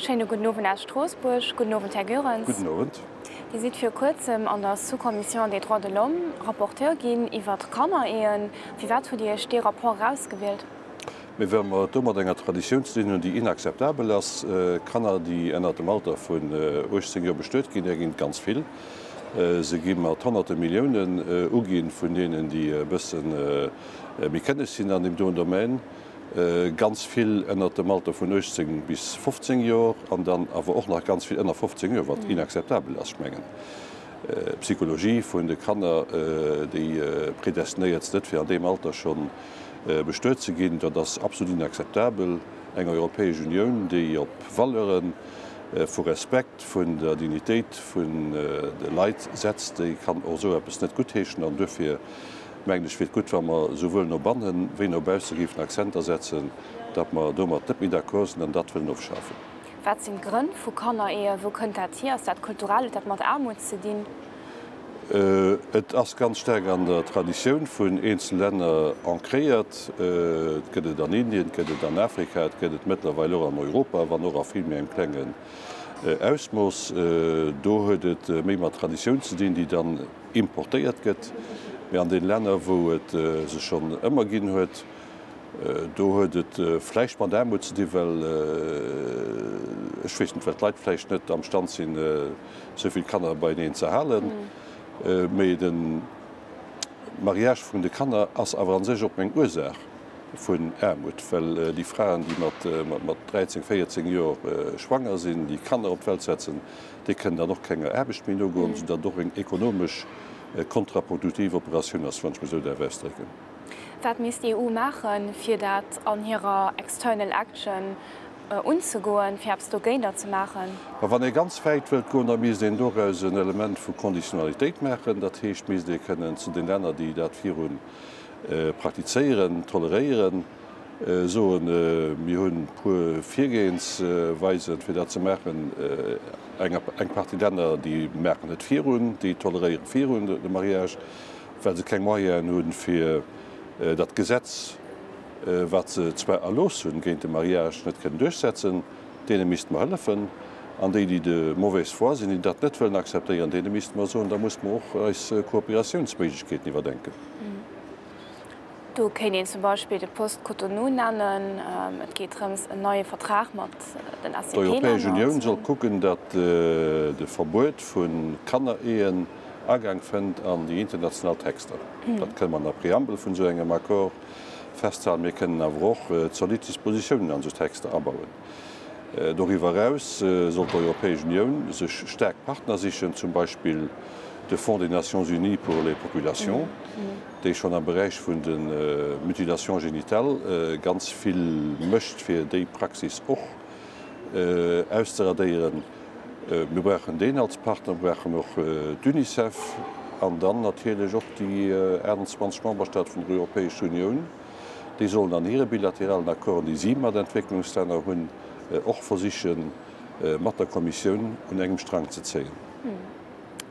Schéine gudden Owend aus Stroossbuerg. Gudden Owend, Här Goerens. Gudden Owend. Dir sidd vir kuerzem an der Sous-commission des droits de l'homme Rapporteur ginn iwwert Kannerehen. Firwat hutt Dir Iech dee Rapport erausgewielt? Mee well mer et do mat enger Traditioun ze dinn hunn, déi inakzeptabel ass. Kanner, déi ënnert dem Alter vun 18 Joer bestuet ginn, där ginn et ganz vill. Se gi mat honnerte Milliounen uginn, vun deenen, déi e bësse méi kënneg sinn an deem doen Domaine. Ganz vill ënnert dem Alter vun 18 bis 15 Joer an dann awer och nach ganz vill ënner 15 Joer, wat inakzeptabel ass. Ech mengen, d'Psychologie vun de Kanner, déi predestinéiert se net, fir an deem Alter scho bestuet ze ginn. Dat ass absolut inakzeptabel. Eng Europäesch Unioun, déi op Valeure vu Respekt vun der Dignitéit vun de Leit setzt, déi kann och esou eppes net guttheeschen. An duerfir mengen ech, wier et gutt, wa mer souwuel no banne wéi no bausse géifen Akzenter setzen, datt mer domat net méi d'accord sinn an dat wëllen ofschafen. Wat sinn d'Grënn vu Kannerehe? Wou kënnt dat hier? Ass dat kulturell? Huet dat mat Aarmut ze dinn? Et ass ganz staark an der Traditioun vun eenzele Länner ancréiert. Et gëtt et an Indien, et gëtt et an Afrika, et gëtt et mëttlerweil och an Europa, wann och a vill méi engem klengen Ausmooss. Do huet et méi mat Traditioun ze dinn, déi dann importéiert gëtt, mee an den Länner wou et se schonn ëmmer ginn huet, do huet et vläicht mat Aarmut ze dinn, well, ech weess net, well d'Leit vläicht net am Stand sinn esou vill Kanner beieneen ze halen. Mee de Mariage vun de Kanner ass awer a sech och eng Ursaach vun Aarmut, well déi Fraen, déi mat 13, 14 Joer schwanger sinn, déi Kanner op d'Welt setzen, Déi kënnen dann och kenger Aarbecht méi nogoen, soudatt et och eng ekonomesch kontraproduktiv Operatioun ass, wann ech mech esou däerf ausdrécken. Wat misst d'EU maachen, fir dat an hirer External Action unzegoen, fir eppes dogéinter ze maachen? Ma wann ee ganz wäit wëllt goen, da misst een doraus en Element vu Konditionalitéit maachen. Dat heescht, misst ee kënnen zu den Länner, déi dat viru praktizéieren, toleréieren, soen, mir hunn e puer Virgehensweisen, fir dat ze maachen. Eng Partie Länner, déi maachen et virun, déi toleréiere virun de Mariage, well se keng Moyenen hunn, fir dat Gesetz, wat se zwar erlooss hunn, géint de Mariage, net kënnen duerchsetzen. Deene misste mer hëllefen. An déi, déi de mauvaise foi sinn, déi dat net wëllen akzeptéieren, deene misste mer soen, da musse mer och eis Kooperatiounsméiglechkeeten iwwerdenken. Do kéint een zum Beispill de Post-Cotonou nennen. Et geet drëms, en neie Vertrag mat den ACP-Länner D'Europäesch Unioun soll kucken, datt de Verbuet vu Kannerehen Agaang fënnt an déi international Texter. Dat kënne mer an der Preambel vun esou engem Accord festhalen. Mir kënnen awer och zolidd Dispositiounen an esou Texter abauen. Doriwwer eraus soll d'Europäesch Unioun sech staark Partner sichen, zum Beispill de Fonds des Nations Unies pour les populations, déi schonn am Beräich vun de Mutilations génitales ganz vill mécht, fir déi Praxis och auszeradéieren. Mir brauchen deen als Partner, mir brauchen och d'UNICEF an dann natierlech och déi 28 Memberstaate vun der Europäescher Unioun. Déi sollen an hire bilateralen Accorden, déi si mat Entwécklungslänner hunn, och versichen, mat der Kommissioun un engem Strang ze zéien.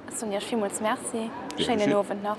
Ech soen Iech villmools Merci. Schéinen Owend nach.